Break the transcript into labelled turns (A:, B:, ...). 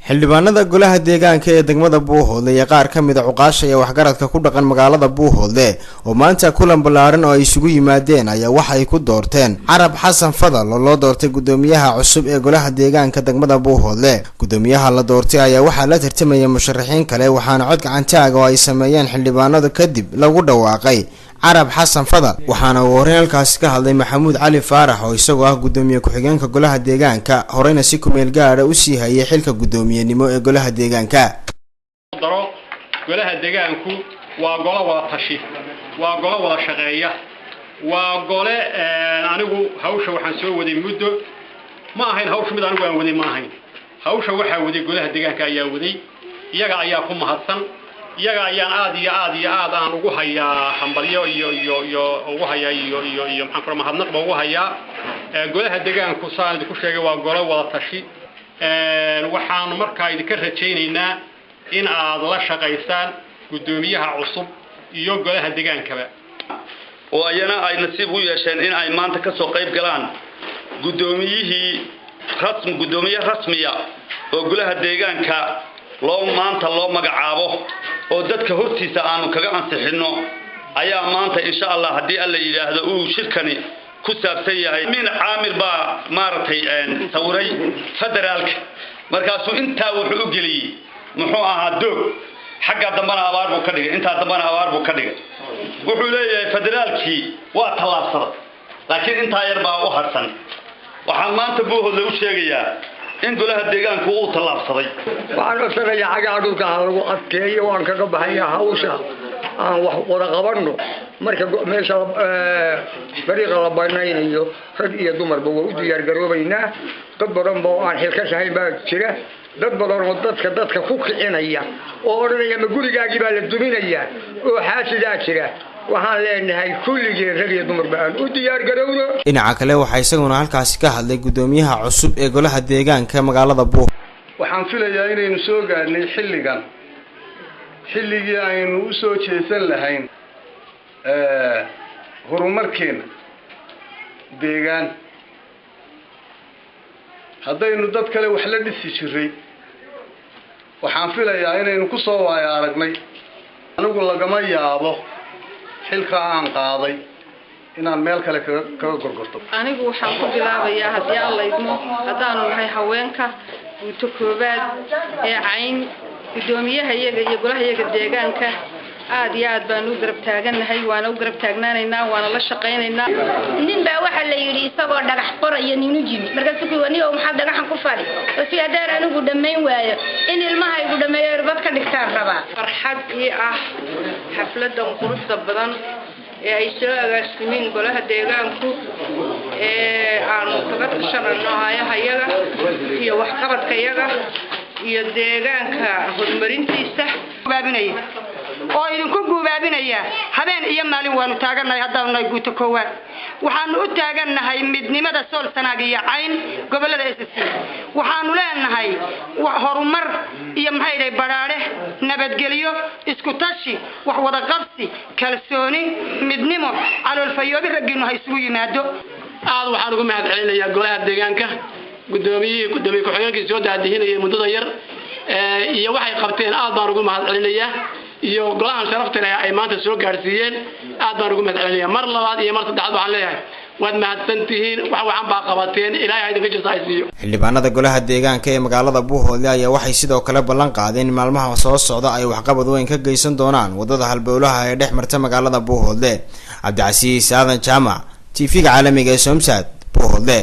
A: Xildhibaanada golaha deegaanka ee degmada Buuhoodle iyo qaar ka mid a cuqaasha iyo waxgaradka ku dhaqan magaalada Buuhoodle oo maanta kulan ballaaran oo ay isugu yimaadeen ayaa waxay ku doorteen Carab Xasan Fadal oo loo doortay guddoomiyaha cusub ee golaha deegaanka degmada Buuhoodle. Guddoomiyaha la doortay ayaa waxaa la tartamaya musharaxiin kale, waxaana cod gacantaaga oo ay sameeyeen xildhibaanadu kadib lagu dhawaaqay Carab Xasan Fadal. Waxaana uu horreyn halkaasi ka hadlay Maxamuud Cali Faarax oo isagoo ah guddoomiye ku-xigeenka golaha deegaanka, horeyna si kumeel gaadha usii hayay xilka guddoomiyenimo ee golaha deegaanka.
B: Daro golaha deegaanku waa golo wada tashi, waa golo wada shaqeeya, waa gole. Anigu hawsha waxaan soo waday muddo. Ma ahayn hawsha mid anigu aan waday, ma ahayn. Hawsha waxaa waday golaha deegaanka ayaa waday, iyaga ayaa ku mahadsan, iyaga ayaan aad iyo aad iyo aad aan ugu hayaa hambalyo iyo ugu hayaa iyo maxaan kula mahadnaqba ugu hayaa. Golaha deegaanku, saan idinku sheegay, waa golo wada tashi. Waxaanu markaa idinka rajaynaynaa in aad la shaqaysaan guddoomiyaha cusub iyo golaha deegaankaba.
C: Oo ayana ay nasiib u yeesheen in ay maanta ka soo qayb galaan guddoomiyihii rasmi, guddoomiye rasmiya oo golaha deegaanka loo maanta loo magacaabo oo dadka hortiisa aanu kaga ansixinno ayaa maanta, insha Allah, haddii Alla yidhaahdo, uu shirkani ku saabsan yahay. Min Caamir baa maaragtay sawiray federaalka, markaasuu intaa wuxuu u geliyey, muxuu ahaa, doog. Xagga dambana abaar buu ka dhigay, intaa dambana abaar buu ka dhigay. Wuxuu leeyahay federaalkii waa tallaabsada, laakiin intaa yar baa u harsan. Waxaan maanta Buuhoodle u sheegayaa in golaha deegaanku uu tallaabsaday.
D: Waxaan codsanayaa cagaha dhulka ha lagu adkeeyo. Waan kaga baxaya hawsha, aan wax wada qabanno. Marka meesha dariiqa la banaynayo, rag iyo dumarba waa u diyaar garoobaynaa. Dad badan ba oo aan xilkas ahayn baa jira, dad badan oo dadka ku kicinaya oo odhanaya ma gurigaagii baa la duminayaa, oo xaasidaa jira. Waxaan leenahay kulligeen, rag iyo dumarba, aan u diyaar garowno.
A: Dhinaca kale, waxaa isaguna halkaasi ka hadlay guddoomiyaha cusub ee golaha deegaanka magaalada Buuh.
E: Waxaan filayaa inaynu soo gaadhnay xilligan, xilligii aynu u soo jeesan lahayn horumarkeenna deegaan. Haddaynu dad kale wax la dhisi jiray, waxaan filayaa inaynu ku soo waayo aragnay. Anigu lagama yaabo xilka aan qaaday inaan meel kale kaga gorgorto.
F: Anigu waxaan ku bilaabayaa, haddii Alla idmo, haddaanu nahay haweenka guuto koowaad ee Cayn, guddoomiyaha iyaga iyo golaha iyaga deegaanka aad iyo aad baanu u garab taagannahay, waana u garab taagnaanaynaa, waana la shaqaynaynaa.
G: Nin baa waxaa la yidhi isagoo dhagax qoraya ninu jimi, markaasuu ku niyow, maxaa dhagaxan ku fadhi? Si haddaan anigu dhammayn waayo, in ilmahaygu dhammeeyo irbad ka dhigtaan rabaa.
F: Farxad ii ah xafladan quruxda badan ee ay soo agaasimeen golaha deegaanku ee aanu kaga tashanano aayahayaga iyo waxqabadkayaga iyo deegaanka horumarintiisa.
H: Guubaabinaya oo idinku guubaabinaya, habeen iyo maalin waanu taagannahay. Haddaanu nahay guuto koowaad, waxaanu u taagannahay midnimada Sool, Sanaag iyo Cayn, gobolada SSC. Waxaanu leenahay horumar iyo, maxay dhahay, badhaadhe, nabadgelyo, isku tashi, wax wada qabsi, kalsooni, midnimo, caloolfayoobi raggiinu ha isugu yimaado.
I: Aad waxaan ugu mahad celinayaa golaha deegaanka, guddoomiyihii, guddoomiye ku-xigeenkii soo daadihinayay muddada yar iyo waxay qabteen. Aad baan ugu mahad celinayaa, iyo golahan sharafta leh ay maanta soo gaadhsiiyeen aad baan ugu mahad celinaya. Mar labaad iyo mar saddexaad waxaan leeyahay waad mahadsan tihiin, wax wacan baa qabateen, Ilaahay ha idinka jirta ay siiyo.
A: Xildhibaanada golaha deegaanka ee magaalada Buuhoodle ayaa waxay sidoo kale ballan qaadeen in maalmaha soo socda ay waxqabad weyn ka geysan doonaan wadada halbowlaha ee dhex marta magaalada Buuhoodle. Cabdicasiis Aadan Jaamac, TV-ga caalamiga ee Somsad, Buuhoodle.